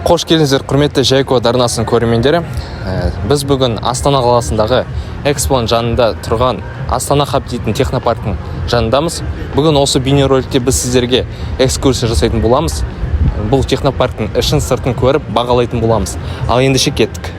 Қош келдіңіздер, құрметті Жайкод арнасының көрермендері. Біз бүгін Астана қаласындағы Экспоның жанында тұрған Астана Хаб дейтін технопарктің жанындамыз. Бүгін осы бейнероликте біз сіздерге экскурсия жасайтын боламыз. Бұл технопарктің ішін сыртын көріп бағалайтын боламыз. Ал ендеше кеттік.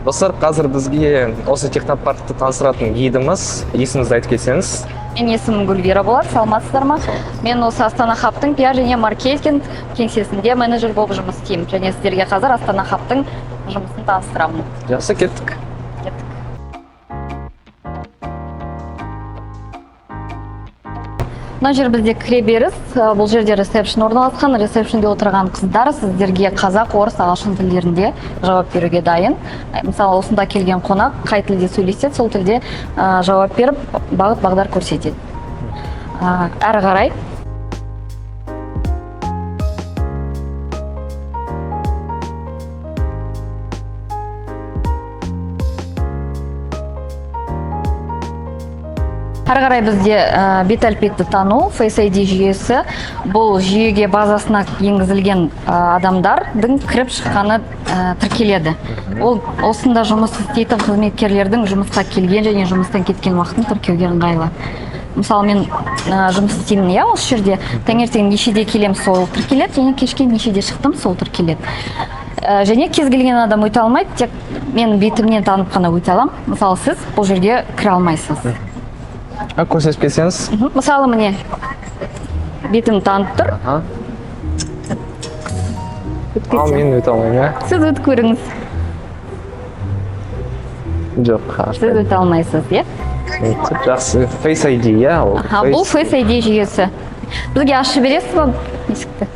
Достар, қазір бізге осы технопаркті таныстыратын гидіміз, есіміңізді айтып кетсеңіз. Менің есімім Гүлвира болады. Саламатсыздар ма? Мен осы Астана Хабтың пиар және маркетинг кеңсесінде менеджер болып жұмыс істеймін. Және сіздерге қазір Астана Хабтың жұмысын таныстырамын. Жақсы, кеттік. Кеттік. Мына жер бізде кіреберіс. Бұл жерде ресепшн орналасқан. Ресепшнде отырған қыздар сіздерге қазақ, орыс, ағылшын тілдерінде жауап беруге дайын. Мысалы, осында келген қонақ қай тілде сөйлесе, сол тілде жауап беріп, бағыт бағдар көрсетеді. Әрі қарай бізде бет әлпетті тану Face ID жүйесі. Бұл жүйеге базасына енгізілген адамдардың кіріп шыққаны тіркеледі. Ол осында жұмыс істейтін қызметкерлердің жұмысқа келген және жұмыстан кеткен уақытын тіркеуге ыңғайлы. Мысалы, мен жұмыс істеймін, иә, осы жерде таңертең нешеде келем, сол тіркеледі, және кешке нешеде шықтым, сол тіркеледі. Және кез келген адам өте алмайды, тек мен бетімнен танып қана өте аламын. Мысалы, сіз бұл жерге кіре алмайсыз. Көрсетіп кетсеңіз. Мысалы, міне, бетім танып тұр. Аха. Өтіп Ал кетсем. мен өте алмаймын, иә? Сіз өтіп көріңіз. Жоқ. Сіз өте алмайсыз, иә? Түсінікті. Жақсы. Face ID, иә, ол? Аха, бұл Face ID жүйесі. Бізге ашып бересіз ба есікті?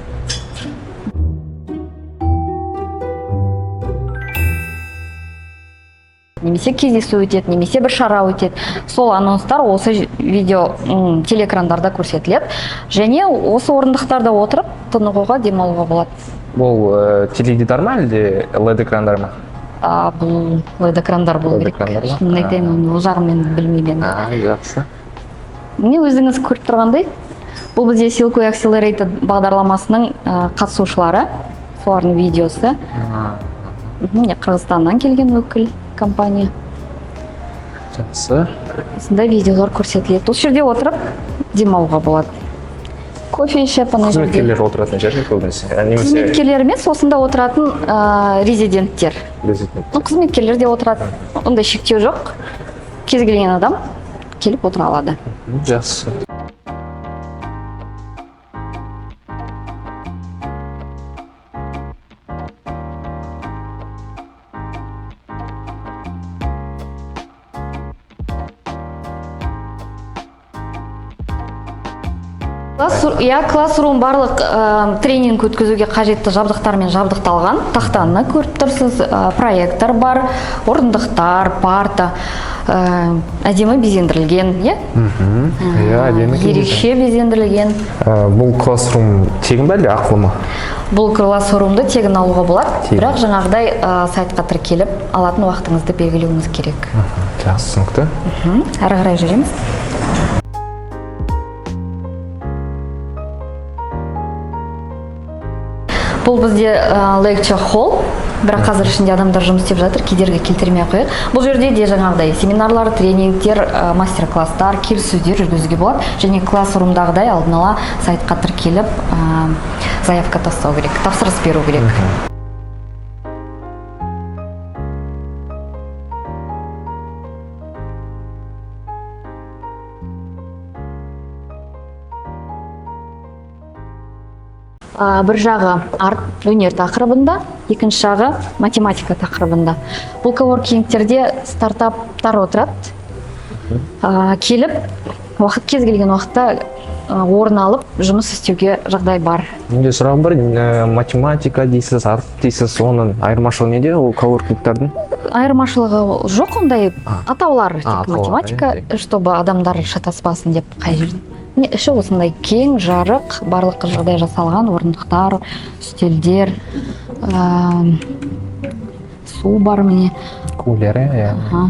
Немесе кездесу өтеді, немесе бір шара өтеді. Сол анонстар осы видео телеэкрандарда көрсетіледі. Және осы орындықтарда отырып тынығуға, демалуға болады. Бұл теледидар ма, әлде LED экрандар ма? Бұл LED экрандар болу LED керек. экрандар ма? Шынын айтайын, ол жағын мен білмеймін енді. Жақсы. Міне, өзіңіз көріп тұрғандай, бұл бізде Silk Way Accelerated бағдарламасының қатысушылары, солардың видеосы. Міне, Қырғызстаннан келген өкіл компания. Жақсы. Осындай видеолар көрсетіледі. Осы жерде отырып демалуға болады. Кофе ішіп, ана жерде. Қызметкерлер отыратын жер көбінесе. Немесе Қызметкерлер емес, осында отыратын резиденттер. Резидент. Ну, қызметкерлер де отырады. Ондай шектеу жоқ. Кез келген адам келіп отыра алады. Жақсы. Иә, классрум барлық тренинг өткізуге қажетті жабдықтармен жабдықталған. Тақтаны көріп тұрсыз, проектор бар, орындықтар, парта, әдемі безендірілген, иә? Иә, әдемі екен. Ерекше безендірілген. Бұл классрум тегін бе, әлде ақылы ма? Бұл классрумды тегін алуға болады, Тегін. бірақ жаңағыдай сайтқа тіркеліп, алатын уақытыңызды белгілеуіңіз керек. Жақсы, түсінікті. Әрі қарай жүреміз. Бұл бізде lecture hall, бірақ қазір ішінде адамдар жұмыс істеп жатыр, кедергі келтірмей ақ қояйық. Бұл жерде де жаңағыдай семинарлар, тренингтер, мастер-класстар, келіссөздер жүргізуге болады. Және классрумдағыдай алдын ала сайтқа тіркеліп, заявка тастау керек, тапсырыс беру керек. Бір жағы арт өнер тақырыбында, екінші жағы математика тақырыбында. Бұл коворкингтерде стартаптар отырады. Келіп, уақыт кез келген уақытта орын алып жұмыс істеуге жағдай бар. Менде сұрағым бар. Математика дейсіз, арт дейсіз, оның айырмашылығы неде ол коворкингтардың? Айырмашылығы жоқ ондай, атаулар тек атаулар, математика, иә. чтобы адамдар шатаспасын деп қай жерде. Міне, іші осындай кең, жарық, барлық жағдай жасалған, орындықтар, үстелдер. Су бар, міне. Кулері, иә. Аха.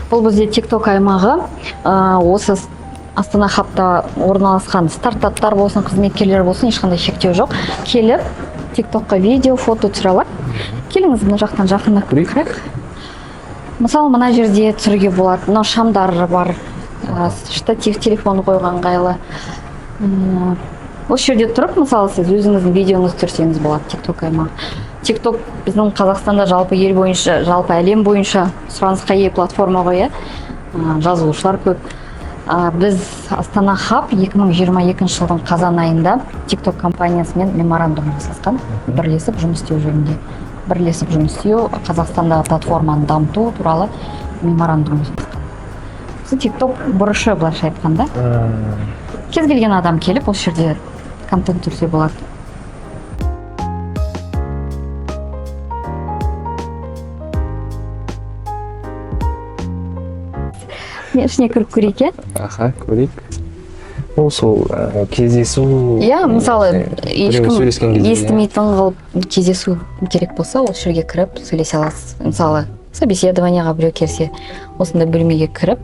Бұл бізде TikTok аймағы. Осы Астана хабта орналасқан стартаптар болсын, қызметкерлер болсын, ешқандай шектеу жоқ. Келіп TikTokқа видео, фото түсіре алады. Келіңіз, мына жақтан жақындап Көрейік. қарайық. Мысалы, мына жерде түсіруге болады. Мынау шамдар бар, штатив, телефон қойған ыңғайлы. Осы жерде тұрып, мысалы, сіз өзіңіздің видеоңызды түсірсеңіз болады. TikTok аймағы. TikTok біздің Қазақстанда, жалпы ел бойынша, жалпы әлем бойынша сұранысқа ие платформа ғой, иә. Жазылушылар көп. Біз Астана Хаб 2022 жылдың қазан айында TikTok компаниясымен меморандум жасасқан, бірлесіп жұмыс істеу жөнінде, бірлесіп жұмыс істеу, Қазақстандағы платформаны дамыту туралы меморандум жасасқан. Осы TikTok бұрышы, былайша айтқанда, кез келген адам келіп, осы жерде контент түсірсе болады. Мен ішіне кіріп көрейік, иә. Аха, көрейік. Ол сол кездесу. Иә, мысалы, біреу ешкім сөйлескен кезде, иә. естімейтін қылып кездесу керек болса, осы жерге кіріп сөйлесе аласыз. Мысалы, собеседованиеға біреу келсе, осындай бөлмеге кіріп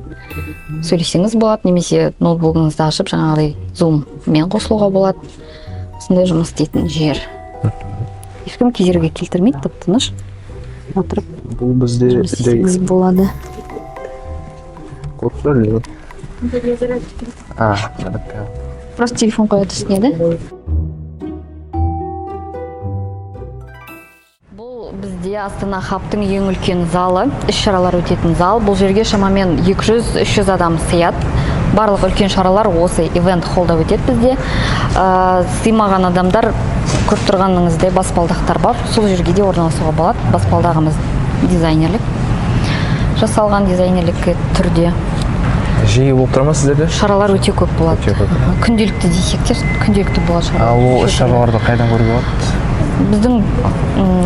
сөйлесеңіз болады немесе ноутбугыңызды ашып, жаңағыдай зуммен қосылуға болады. Осындай жұмыс істейтін жер, ешкім кедергі келтірмейді, тып тыныш отырып Бұл бізде жұмыс істесеңіз болады. Код или а зарядка. Просто телефон қояды үстіне да. Бұл бізде Астана Хабтың ең үлкен залы, іс шаралар өтетін зал. Бұл жерге шамамен 200-300 адам сыяды. Барлық үлкен шаралар осы ивент холлда өтеді бізде. Сыймаған адамдар, көріп тұрғаныңыздай, баспалдақтар бар, сол жерге де орналасуға болады. Баспалдағымыз дизайнерлік жасалған, дизайнерлік түрде. Жиі болып тұра ма сіздерде? Шаралар өте көп болады. Өте көп. Аха, күнделікті десек те, күнделікті болады шаралар. Ал ол іс шараларды қайдан көруге болады? Біздің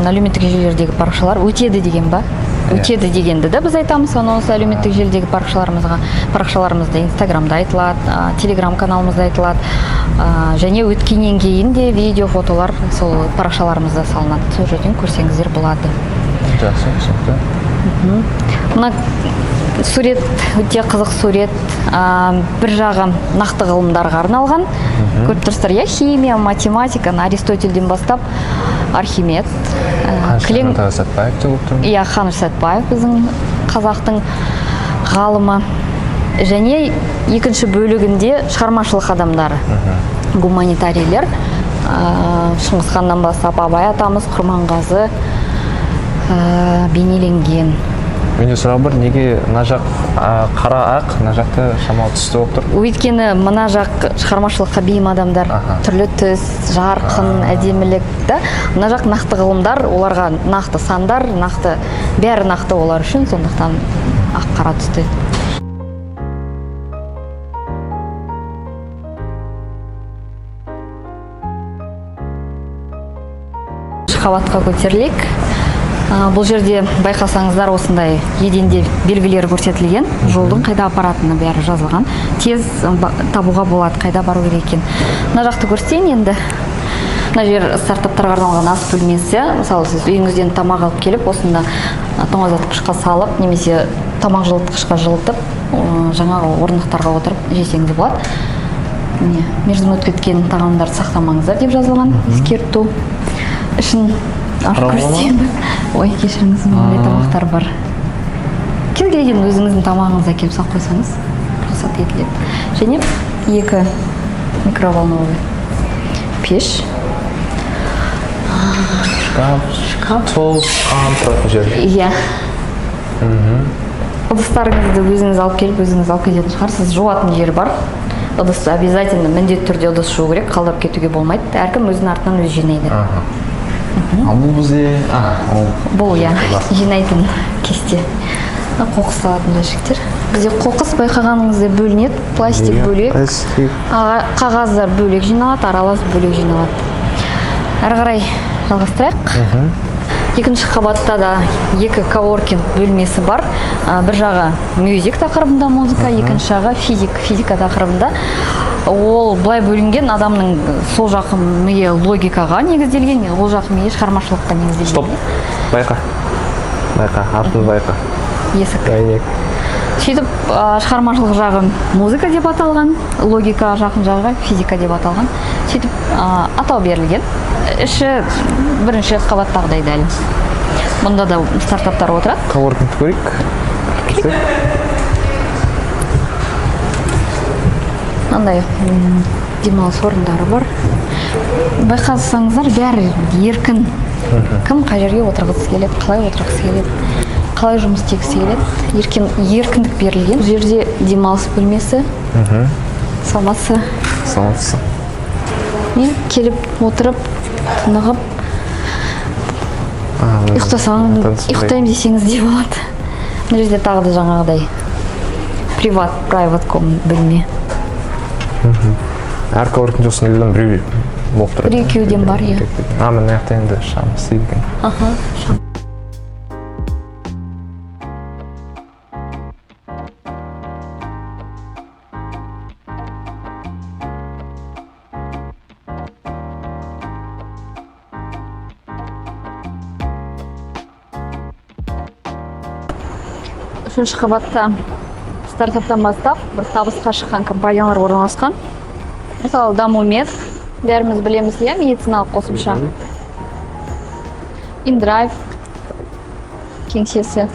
әлеуметтік желілердегі парақшалар өтеді деген ба? Иә. Өтеді дегенді да біз айтамыз анонс әлеуметтік желідегі парақшаларымызға. Парақшаларымызда, Инстаграмда айтылады, Телеграм каналымызда айтылады. Және өткеннен кейін де видео, фотолар сол парақшаларымызда салынады, сол жерден көрсеңіздер болады. Жақсы, түсінікті. Мына сурет өте қызық сурет. Бір жағы нақты ғылымдарға арналған, көріп тұрсыздар, иә, химия, математика, Аристотельден бастап Архимед, кілең. Қаныш Сәтбаев те болып тұр. Иә, Қаныш Сәтбаев, біздің қазақтың ғалымы. Және екінші бөлігінде шығармашылық адамдары, гуманитарийлер, Шыңғыс ханнан бастап Абай атамыз, Құрманғазы бейнеленген. Менде сұрақ бар: неге мына жақ қара, ақ, мына жақта шамалы түсті болып тұр? Өйткені мына жақ шығармашылыққа бейім адамдар, түрлі түс, жарқын, әдемілік да. Мына жақ нақты ғылымдар, оларға нақты сандар, нақты, бәрі нақты олар үшін, сондықтан ақ, қара түсті. Қабатқа көтерілейік. Бұл жерде байқасаңыздар, осындай еденде белгілер көрсетілген, жолдың қайда апаратыны бәрі жазылған, тез табуға болады қайда бару керек екен. Мына жақты көрсетейін енді. Мына жер стартаптарға арналған ас бөлмесі. Мысалы, сіз үйіңізден тамақ алып келіп, осында тоңазытқышқа салып немесе тамақ жылытқышқа жылытып, жаңағы орындықтарға отырып жесеңіз болады. Міне, мерзімі өтіп кеткен тағамдарды сақтамаңыздар деп жазылған ескерту. Ішін ашып Қарауға ма? көрсетейін бе? Ой, кешіріңіз, мынандай тамақтар бар. Кез келген өзіңіздің тамағыңызды әкеліп салып қойсаңыз, рұқсат етіледі. Және екі микроволновый пеш. Шкаф. Шкаф. Тұз, қант тұратын жер. Иә. Ыдыстарыңызды өзіңіз алып келіп, өзіңіз алып кететін шығарсыз. Жуатын жер бар. Ыдысты обязательно, міндетті түрде ыдыс жуу керек, қалдырып кетуге болмайды. Әркім өзінің артынан өзі жинайды. Аха. Ал бұл бізде ол Бұл, иә, жинайтын кесте. Мына қоқыс салатын жәшіктер. Бізде қоқыс, байқағаныңыздай, бөлінеді. Пластик бөлек, Пластик. Қағаздар бөлек жиналады, аралас бөлек жиналады. Әрі қарай жалғастырайық. Екінші қабатта да екі коворкинг бөлмесі бар. Бір жағы music тақырыбында, музыка, екінші жағы физика тақырыбында. Ол былай бөлінген: адамның сол жақ миы логикаға негізделген, оң жақ миы шығармашылыққа негізделген. Стоп, байқа, байқа, артын байқа. Есік. Әйнек. Сөйтіп, шығармашылық жағы музыка деп аталған, логикаға жақын жағы физика деп аталған. Сөйтіп, атау берілген. Іші бірінші қабаттағыдай дәл. Мұнда да стартаптар отырады. Коворкингті көрейік. Кірсек. Мынандай демалыс орындары бар. Байқасаңыздар, бәрі еркін. Кім қай жерге отырғысы келеді, қалай отырғысы келеді, қалай жұмыс істегісі келеді, еркін, еркіндік берілген. Бұл жерде демалыс бөлмесі. Саламатсыз. Саламатсыз. Мен келіп отырып, тынығып, ұйықтасаң, ұйықтаймын десеңіз де болады. Мына жерде тағы да жаңағыдай private бөлме. Әр коворкингте осындайдан біреу болып тұрады. Бір екеуден бар, иә. А, мына жақта енді шам істейді екен. Аха. Үшінші қабатта стартаптан бастап бір табысқа шыққан компаниялар орналасқан. Мысалы, Дамумед, бәріміз білеміз, иә, медициналық қосымша. Индрайв кеңсесі.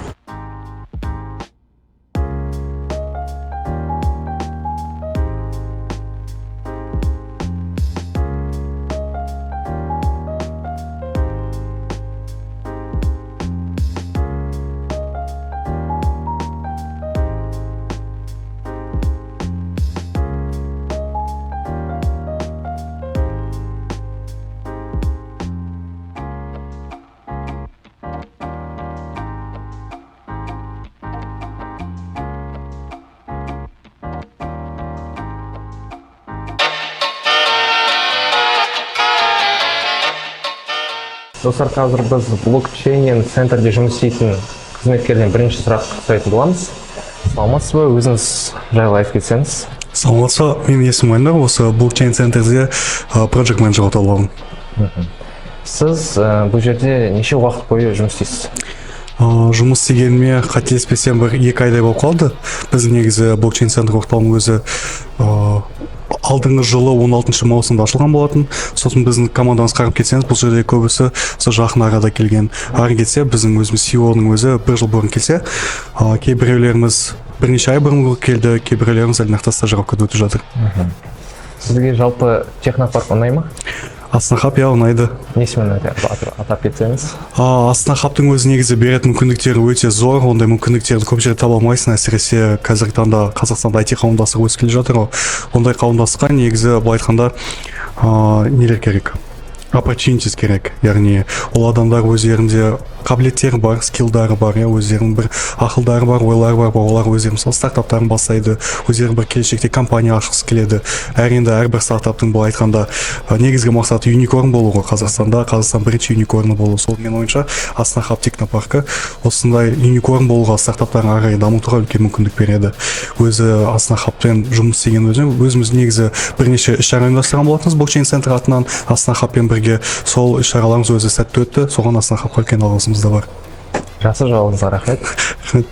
Достар, қазір біз блокчейн центрде жұмыс істейтін қызметкерден бірінші сұрақ сұрайтын боламыз. Саламатсыз ба? Өзіңіз жайлы айтып кетсеңіз. Саламатсыз ба? Менің есімім Айнұр, осы блокчейн центрде project менеджер болып табыламын. Сіз бұл жерде неше уақыт бойы жұмыс істейсіз? Жұмыс істегеніме, қателеспесем, бір 2 айдай болып қалды. Біздің негізі блокчейн центр орталығының өзі алдыңғы жылы 16 маусымда ашылған болатын. Сосын біздің командамыз, қарап кетсеңіз, бұл жерде көбісі сол жақын арада келген. Ары кетсе, біздің өзіміз CEO-ның өзі бір жыл бұрын келсе, кейбіреулеріміз бірнеше ай бұрын келді, кейбіреулеріміз әлі нақты стажировкада өтіп жатыр. Сізге жалпы технопарк ұнай ма? Астана Хаб, иә, ұнайды. Несімен ұнайды? Атап кетсеңіз. Астана Хабтың өзі негізі беретін мүмкіндіктері өте зор. Ондай мүмкіндіктерді көп жерде таба алмайсың, әсіресе қазіргі таңда Қазақстанда IT қауымдастығы өсіп келе жатыр ғой. Ондай қауымдастыққа негізі, былай айтқанда, нелер керек, opportunities керек, яғни ол адамдар өздерінде қабілеттері бар, скиллдары бар, иә, өздерінің бір ақылдары бар, ойлары бар. Олар өздері, мысалы, стартаптарын бастайды, өздері бір келешекте компания ашқысы келеді. Әр енді әрбір стартаптың, былай айтқанда, негізгі мақсаты unicorn болу ғой Қазақстанда, Қазақстан бірінші unicorn ы болу. Сол, менің ойымша, Астана Хаб технопаркі осындай unicorn болуға, стартаптарын ары қарай дамытуға үлкен мүмкіндік береді. Өзі Астана Хабпен жұмыс істеген өзім, өзіміз негізі бірнеше іс шара ұйымдастырған болатынбыз блокчейн центр атынан Астана Хабпен бірге. Сол іс шараларымыз өзі сәтті өтті, соған Астана Хабқа үлкен алғысымыз да бар. Жақсы, жауабыңызға рахмет. Рахмет.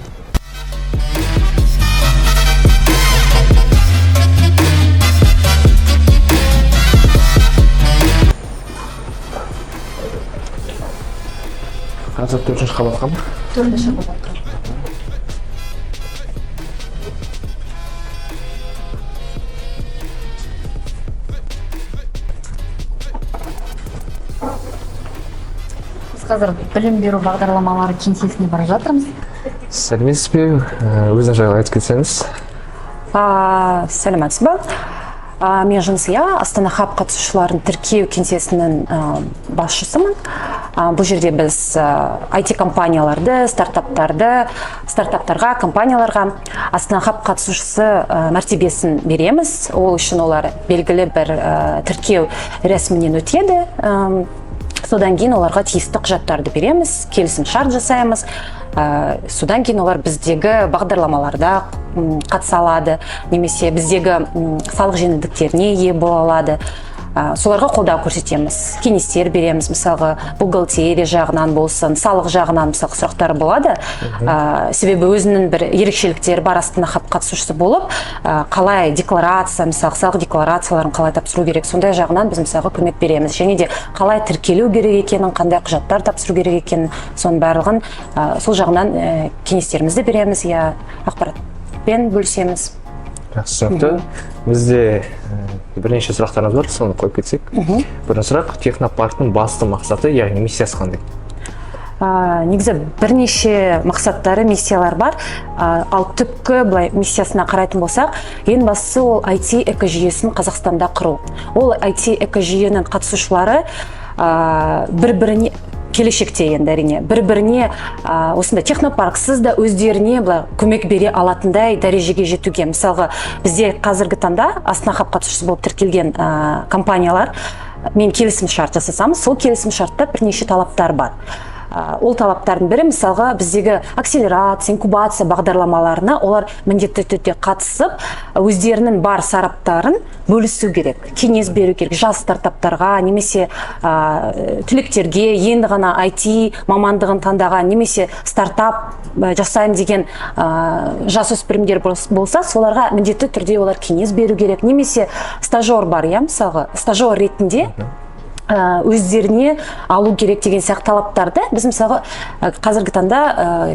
Қазір төртінші қабатқа ма? Төртінші қабатқа. Біз қазір білім беру бағдарламалары кеңсесіне бара жатырмыз. Сәлеметсіз бе? Өзіңіз жайлы айтып кетсеңіз. Сәлеметсіз бе? Мен Жансия, Астана Хаб қатысушыларын тіркеу кеңсесінің басшысымын. Бұл жерде біз IT компанияларды, стартаптарды, стартаптарға, компанияларға Астана Хаб қатысушысы мәртебесін береміз. Ол үшін олар белгілі бір тіркеу рәсімінен өтеді. Содан кейін оларға тиісті құжаттарды береміз, келісім шарт жасаймыз. Содан кейін олар біздегі бағдарламаларда қатыса алады немесе біздегі салық жеңілдіктеріне ие бола алады. Соларға қолдау көрсетеміз, кеңестер береміз, мысалға, бухгалтерия жағынан болсын, салық жағынан, мысалы, сұрақтар болады. Себебі өзінің бір ерекшеліктері бар. Астана Хаб қатысушысы болып, қалай декларация, мысалы, салық декларацияларын қалай тапсыру керек, сондай жағынан біз, мысалға, көмек береміз және де қалай тіркелу керек екенін, қандай құжаттар тапсыру керек екенін, соның барлығын сол жағынан кеңестерімізді береміз, иә, ақпаратпен бөлісеміз. Жақсы, түсінікті. Бізде бірнеше сұрақтарымыз бар, соны қойып кетсек. Бірінші сұрақ: технопарктың басты мақсаты, яғни миссиясы қандай? Негізі бірнеше мақсаттары, миссиялар бар. Ал түпкі былай миссиясына қарайтын болсақ, ең бастысы ол IT экожүйесін Қазақстанда құру. Ол IT экожүйенің қатысушылары бір біріне келешекте енді, әрине, бір біріне осындай технопарксыз да өздеріне былай көмек бере алатындай дәрежеге жетуге. Мысалға, бізде қазіргі таңда Астана Хаб қатысушысы болып тіркелген компаниялар мен келісім шарт жасасамыз, сол келісім шартта бірнеше талаптар бар. Ол талаптардың бірі, мысалға, біздегі акселерация, инкубация бағдарламаларына олар міндетті түрде қатысып, өздерінің бар сараптарын бөлісу керек, кеңес беру керек жас стартаптарға немесе түлектерге, енді ғана IT мамандығын таңдаған немесе стартап жасаймын деген жасөспірімдер болса, соларға міндетті түрде олар кеңес беру керек. Немесе стажер бар, иә, мысалға, стажер ретінде өздеріне алу керек деген сияқты талаптарды біз, мысалға, қазіргі таңда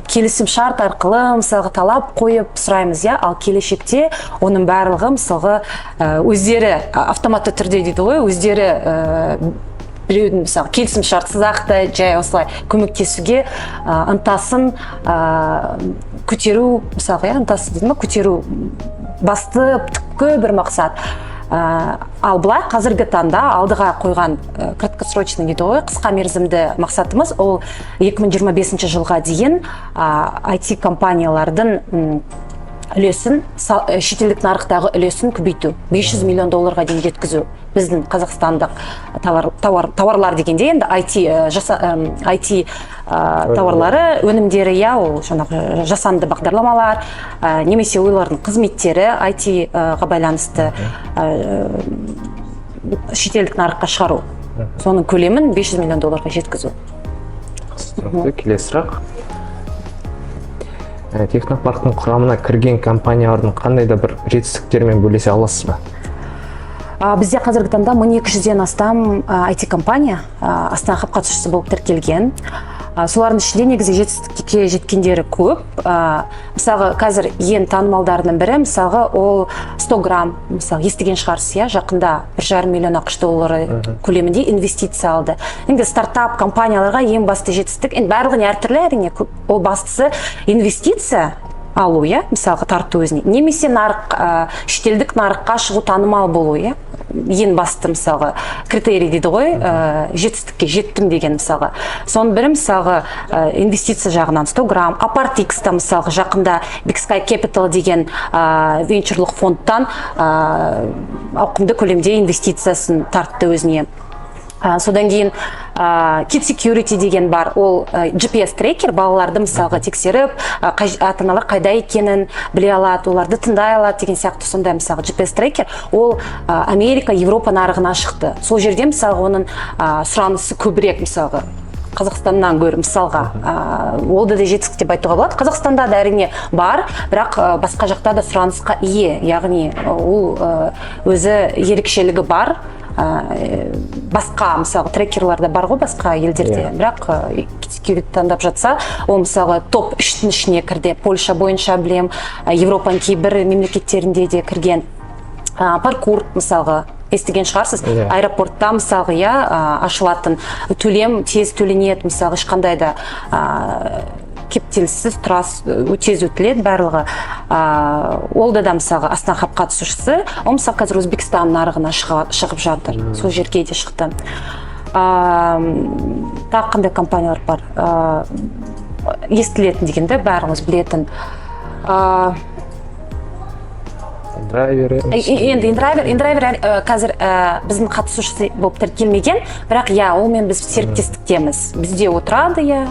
келісім шарт арқылы, мысалға, талап қойып сұраймыз, иә. Ал келешекте оның барлығы, мысалға, өздері автоматты түрде дейді ғой, өздері біреудің, мысалы, келісім шартсыз ақ та жай осылай көмектесуге ынтасын көтеру, мысалға, иә, ынтасы дейді ма, көтеру басты түпкі бір мақсат. Ал былай қазіргі таңда алдыға қойған краткосрочный дейді ғой, қысқа мерзімді мақсатымыз ол 2025 жылға дейін IT компаниялардың үлесін, шетелдік нарықтағы үлесін көбейту, 500 миллион долларға дейін жеткізу. Біздің қазақстандық тауарлар дегенде енді IT, IT тауарлары, өнімдері, иә, ол жаңағы жасанды бағдарламалар немесе олардың қызметтері IT-ға байланысты шетелдік нарыққа шығару, соның көлемін 500 миллион долларға жеткізу. Түсінікті. Келесі сұрақ. Технопарктың құрамына кірген компаниялардың қандай да бір жетістіктерімен бөлісе аласыз ба? Бізде қазіргі таңда 1200-ден астам IT компания Астана Хаб қатысушысы болып тіркелген. Солардың ішінде негізі жетістікке жеткендері көп. Мысалға, қазір ең танымалдарының бірі, мысалға, ол 100 грамм, мысалы, естіген шығарсыз, иә, жақында 1,5 миллион АҚШ доллары көлемінде инвестиция алды. Енді стартап компанияларға ең басты жетістік, енді барлығына әртүрлі, әрине, көп, ол бастысы инвестиция алу, иә, мысалға, тарту өзіне немесе нарық, шетелдік нарыққа шығу, танымал болу, иә, ең басты, мысалға, критерий дейді ғой, жетістікке жеттім деген. Мысалға, соның бірі, мысалға, инвестиция жағынан 100 грамм. Апарт X та, мысалға, жақында Big Sky Capital деген венчурлық фондтан ауқымды көлемде инвестициясын тартты өзіне. Содан кейін Kit Security деген бар, ол GPS трекер, балаларды, мысалға, тексеріп, ата аналар қайда екенін біле алады, оларды тыңдай алады деген сияқты. Сондай, мысалға, GPS трекер, ол Америка, Европа нарығына шықты. Сол жерде, мысалға, оның сұранысы көбірек, мысалға, Қазақстаннан гөрі. Мысалға, ол да жетістік деп айтуға болады. Қазақстанда да, әрине, бар, бірақ басқа жақта да сұранысқа ие, яғни ол өзі ерекшелігі бар. Басқа, мысалы, трекерлар да бар ғой басқа елдерде, бірақ Security таңдап жатса, ол, мысалға, топ үштің ішіне кірді Польша бойынша, білем, Европаның кейбір мемлекеттерінде де кірген. Паркур, мысалға, естіген шығарсыз. Аэропортта, мысалға, иә, ашылатын төлем тез төленеді, мысалға, ешқандай да кептеліссіз тұрас, тез өтіледі барлығы. Ол да, мысалға, Астана Хаб қатысушысы. Ол, мысалы, қазір Өзбекстан нарығына шығып жатыр, сол жерге де шықты. Тағы қандай компаниялар бар естілетін дегенде, бәріміз білетін? Драйвері. Енді индрайвер қазір біздің қатысушы болып тіркелмеген, бірақ, иә, олмен біз серіктестіктеміз, бізде отырады, иә,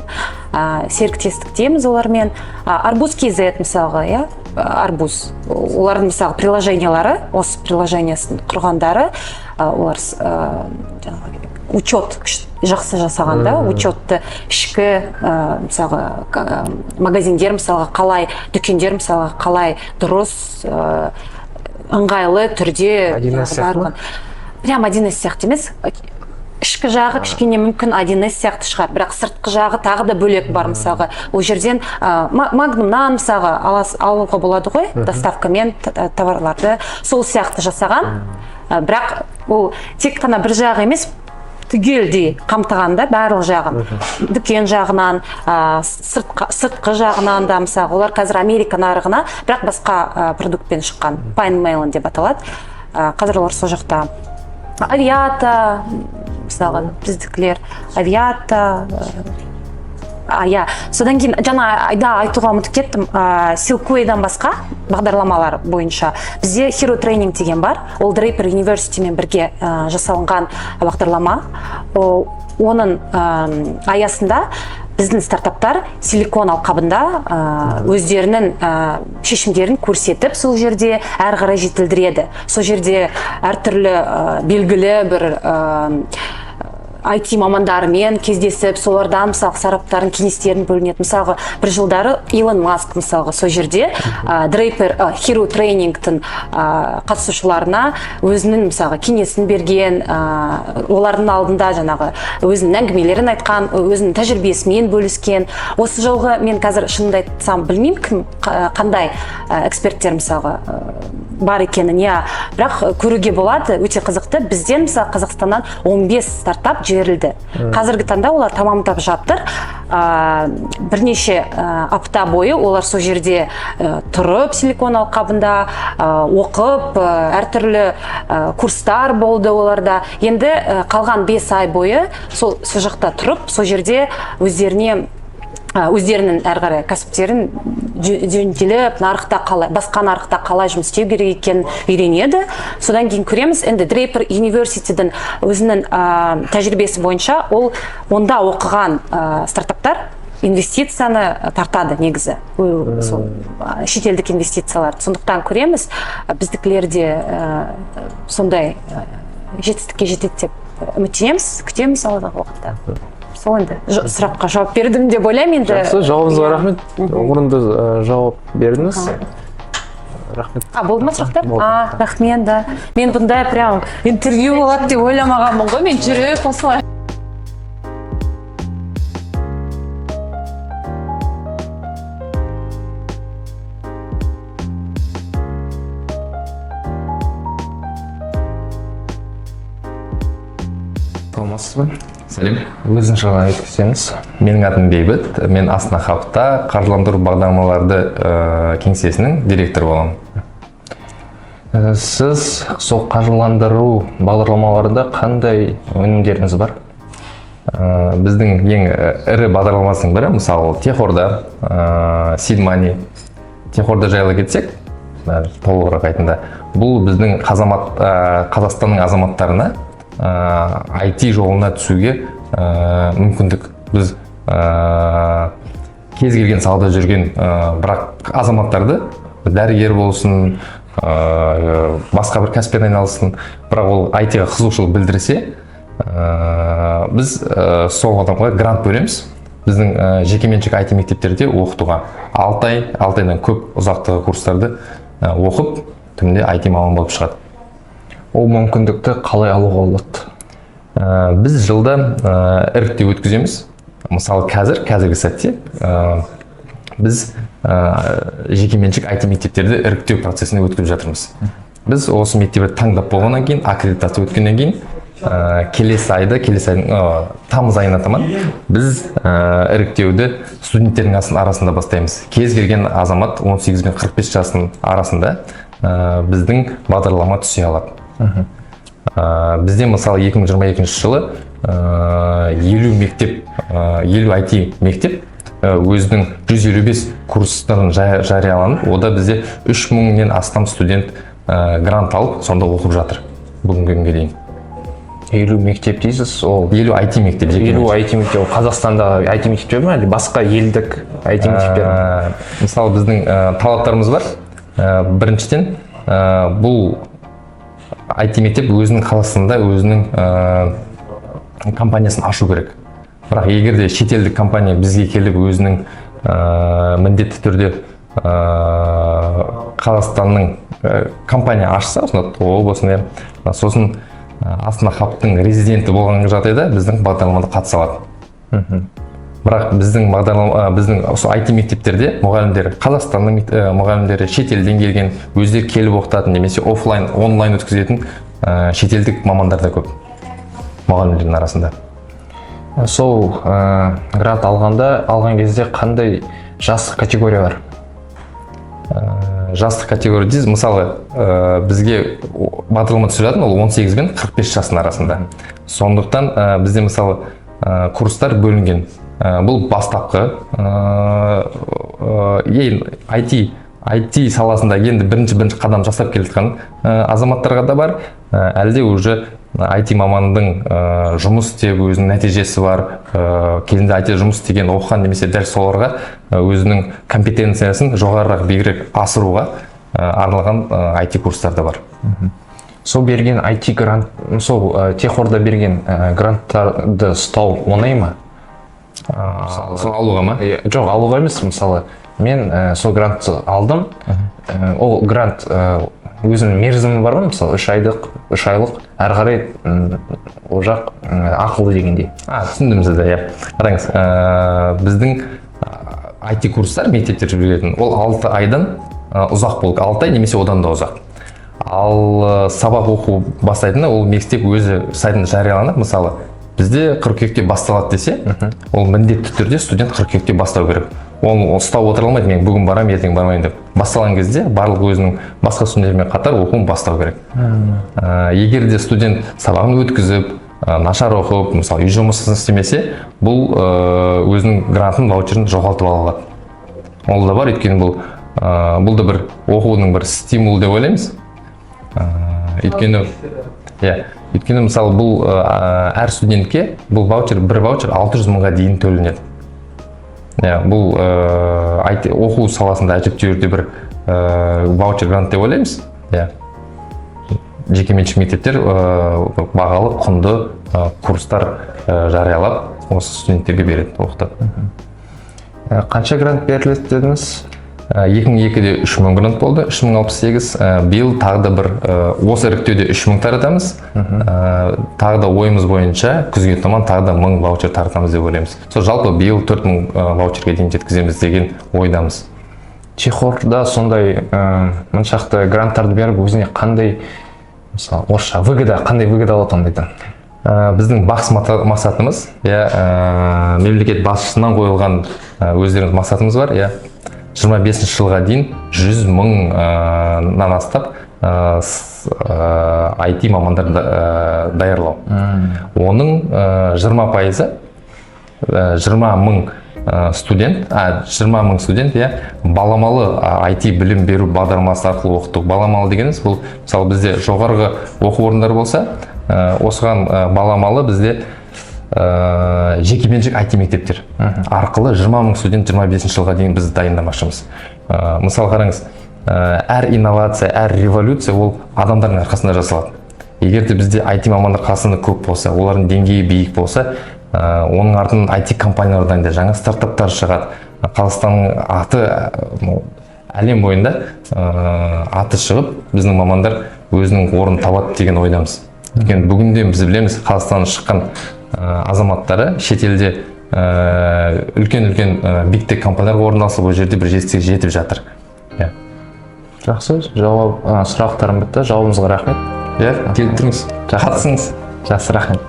серіктестіктеміз олармен. Арбуз kz мысалға, иә, Арбуз, олардың, мысалы, приложениялары, осы приложениясын құрғандары, олар жаңағы учет жақсы жасаған да, учетты ішкі, мысалға, магазиндер, мысалға, қалай, дүкендер, мысалға, қалай дұрыс, ыңғайлы түрде 1С сияқты ма? барлығын. Прям 1С сияқты емес, ішкі жағы кішкене мүмкін 1С сияқты шығар, бірақ сыртқы жағы тағы да бөлек бар. Мысалға, ол жерден Магнумнан, мысалға, алуға болады ғой доставкамен товарларды, сол сияқты жасаған. Бірақ ол тек қана бір жағы емес, түгелдей қамтыған да барлық жағын, дүкен жағынан, сыртқы жағынан да. Мысалға, олар қазір Америка нарығына, бірақ басқа продуктпен шыққан, Pine Melon деп аталады. Қазір олар сол жақта. Авиата, мысалға, біздікілер, Авиата. Иә, содан кейін жаңа айда айтуға ұмытып кеттім, Силквейдан басқа бағдарламалар бойынша бізде Hero Training деген бар. Ол Draper University-мен бірге жасалынған бағдарлама. Оның аясында біздің стартаптар Силикон алқабында өздерінің шешімдерін көрсетіп, сол жерде әрі қарай жетілдіреді. Сол жерде әртүрлі белгілі бір IT мамандарымен кездесіп, солардан, мысалы, сараптарын, кеңестерін бөлінеді. Мысалға, бір жылдары Илон Маск, мысалға, сол жерде Draper Hero Trainingтің қатысушыларына өзінің, мысалға, кеңесін берген, олардың алдында жаңағы өзінің әңгімелерін айтқан, өзінің тәжірибесімен бөліскен. Осы жолғы мен қазір, шынымды айтсам, білмеймін, кім, қандай эксперттер, мысалға, бар екенін, иә, бірақ көруге болады, өте қызықты. Бізден, мысалы, Қазақстаннан 15 стартап жіберілді. Қазіргі таңда олар тамамдап жатыр. Бірнеше апта бойы олар сол жерде тұрып, Силикон алқабында оқып, әртүрлі курстар болды оларда. Енді қалған 5 ай бойы сол жақта тұрып, сол жерде өздеріне, өздерінің әрі қарай кәсіптерін жөнделіп, нарықта қалай, басқа нарықта қалай жұмыс істеу керек екенін үйренеді. Содан кейін көреміз. Енді Draper University-дің өзінің тәжірибесі бойынша, ол онда оқыған стартаптар инвестицияны тартады негізі. Сол шетелдік инвестицияларды. Сондықтан көреміз, біздікілер де сондай жетістікке жетеді деп үміттенеміз, күтеміз алдағы уақытта. Сол енді сұраққа жауап бердім деп ойлаймын енді. Жақсы, жауабыңызға рахмет, орынды жауап бердіңіз, рахмет. А, болды ма сұрақтар? Болды. А, рахмет да. Мен бұндай прям интервью болады деп ойламағанмын ғой, мен жүріп осылай. Саламатсыз ба? Сәлем. Өзіңіз жайлы айтып кетсеңіз. Менің атым Бейбіт. Мен Астана Хабта қаржыландыру бағдарламаларды кеңсесінің директоры боламын. Сіз сол қаржыландыру бағдарламаларында қандай өнімдеріңіз бар? Біздің ең ірі бағдарламасының бірі, мысалы, Техорда, Seed Money. Техорда жайлы кетсек, толығырақ айтқанда, бұл біздің Қазақстанның азаматтарына IT жолына түсуге мүмкіндік. Біз кез келген салада жүрген, бірақ азаматтарды, дәрігер болсын, басқа бір кәсіппен айналыссын, бірақ ол IT-ға қызығушылық білдірсе, біз сол адамға грант бөлеміз. Біздің жекеменшік IT мектептерде оқытуға 6 ай, 6 айдан көп ұзақтығы курстарды оқып, түбінде IT маман болып шығады. Ол мүмкіндікті қалай алуға болады? Біз жылда іріктеу өткіземіз. Мысалы, қазіргі сәтте біз жекеменшік IT мектептерді іріктеу процесіне өткізіп жатырмыз. Біз осы мектепті таңдап болғаннан кейін, аккредитация өткеннен кейін, келесі айда, келесі айдың тамыз айына таман біз іріктеуді студенттердің арасында бастаймыз. Кез келген азамат 18 бен 45 жастың арасында біздің бағдарлама түсе алады. Бізде, мысалы, 2022 жылы 50 мектеп, 50 IT мектеп өзінің 155 курстарын жарияланып, ода бізде 3000-нен астам студент грант алып, сонда оқып жатыр бүгінгі күнге дейін. 50 мектеп дейсіз, ол 50 IT мектеп жеке 50 меншік. IT мектеп, ол Қазақстандағы IT мектептер ме, әлде басқа елдік IT мектептер ме? Мысалы, біздің талаптарымыз бар. Біріншіден, бұл IT мектеп өзінің қаласында өзінің компаниясын ашу керек. Бірақ егер де шетелдік компания бізге келіп, өзінің міндетті түрде Қазақстанның компания ашса, осында ТОО болсын, иә, сосын Астана Хабтың резиденті болған жағдайда біздің бағдарламада қатыса алады. Бірақ біздің бағдарлама, біздің осы IT мектептерде мұғалімдер Қазақстанның мұғалімдері, шетелден келген, өздері келіп оқытатын немесе офлайн, онлайн өткізетін шетелдік мамандар да көп мұғалімдердің арасында. Сол грант алған кезде қандай жастық категория бар? Жастық категория дейсіз, мысалы, бізге бағдарлама түсіретін ол 18 бен 45 жастың арасында. Сондықтан бізде, мысалы, курстар бөлінген. Бұл бастапқы ең IT саласында енді бірінші қадам жасап келе жатқан азаматтарға да бар, әлде уже IT мамандың жұмыс істеп, өзінің нәтижесі бар, кезінде IT жұмыс істеген, оқыған немесе дәл соларға өзінің компетенциясын жоғарырақ, биігірек асыруға арналған IT курстар да бар. Сол берген IT грант, сол техорда берген гранттарды ұстау оңай ма? Сол алуға ма? Иә, жоқ, алуға емес. Мысалы, мен сол грантты алдым. Ол грант өзінің мерзімі бар ғой, мысалы, 3 айлық, әрі қарай ол жақ ақылы дегендей. А, түсіндім сізді, иә. Қараңыз, біздің IT курстар мектептер жүргізетін, ол 6 айдан ұзақ болып, 6 ай немесе одан да ұзақ. Ал сабақ оқу бастайтыны ол мектеп өзі сайтында жарияланып, мысалы, бізде қыркүйекте басталады десе, ол міндетті түрде студент қыркүйекте бастау керек. Ол ұстап отыра алмайды, мен бүгін барамын, ертең бармаймын деп. Басталған кезде барлық өзінің басқа студенттермен қатар оқуын бастау керек. Егер де студент сабағын өткізіп, нашар оқып, мысалы, үй жұмысын істемесе, бұл өзінің грантын, ваучерін жоғалтып ала алады. Ол да бар, өйткені бұл да бір оқудың бір стимулы деп ойлаймыз. Өйткені, мысалы, бұл әр студентке бұл ваучер, бір ваучер 600 мыңға дейін төленеді. Иә, бұл IT оқу саласында әжептәуір де бір ваучер, грант деп ойлаймыз. Иә, жекеменшік мектептер бағалы, құнды курстар жариялап, осы студенттерге береді, оқытады. Қанша грант беріледі дедіңіз? 2002-де 3000 грант болды, 3068. Биыл тағы да бір осы іріктеуде 3000 таратамыз. Тағы да ойымыз бойынша күзге таман тағы да 1000 ваучер таратамыз деп ойлаймыз. Сол жалпы биыл 4000 ваучерге дейін жеткіземіз деген ойдамыз. Техорда сондай мыншақты гранттарды беріп, өзіне қандай, мысалы, орысша выгода, қандай выгода алады ондайдан? Біздің бас мақсатымыз, иә, мемлекет басшысынан қойылған өздеріңіз мақсатымыз бар, иә, 25 жылға дейін 100 мыңнан астап IT мамандар даярлау. Оның 20%-ы, 20 мың студент, 20 мың студент, иә, баламалы IT білім беру бағдарламасы арқылы оқыту. Баламалы дегеніміз бұл, мысалы, бізде жоғарғы оқу орындары болса, осыған баламалы бізде жекеменшік IT мектептер арқылы 20 мың студент 25 жылға дейін біз дайындамақшымыз. Мысалы, қараңыз, әр инновация, әр революция ол адамдардың арқасында жасалады. Егер де бізде IT мамандар қасында көп болса, олардың деңгейі биік болса, оның артынан IT компаниялар дайындайды, жаңа стартаптар шығады. Қазақстанның аты әлем бойында аты шығып, біздің мамандар өзінің орнын табады деген ойдамыз. Өйткені бүгінде біз білеміз, Қазақстаннан шыққан азаматтары шетелде үлкен үлкен big tech компанияларға орын алса, бұл жерде бір жетістікке жетіп жатыр, иә. Жақсы жауап. Сұрақтарым бітті, жауабыңызға рахмет. Иә, келіп тұрыңыз, қатысыңыз. Жақсы, рахмет.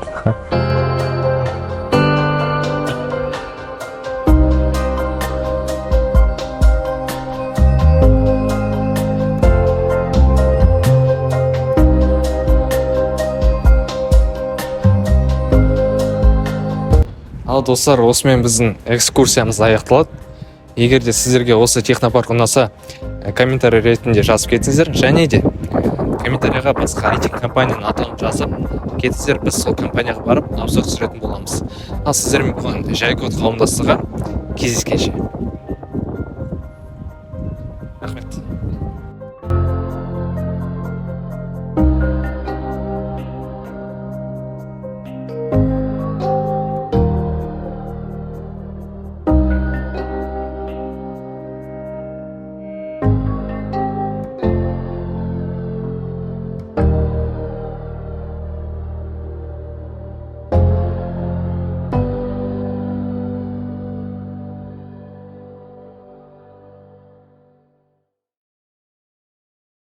Ал, достар, осымен біздің экскурсиямыз аяқталады. Егер де сіздерге осы технопарк ұнаса, комментарий ретінде жазып кетіңіздер және де Комментарийға басқа IT компанияның атауын жазып кетсіздер, біз сол компанияға барып обзор түсіретін боламыз. Ал сіздермен болған Жайкод қауымдастығы. Кездескенше!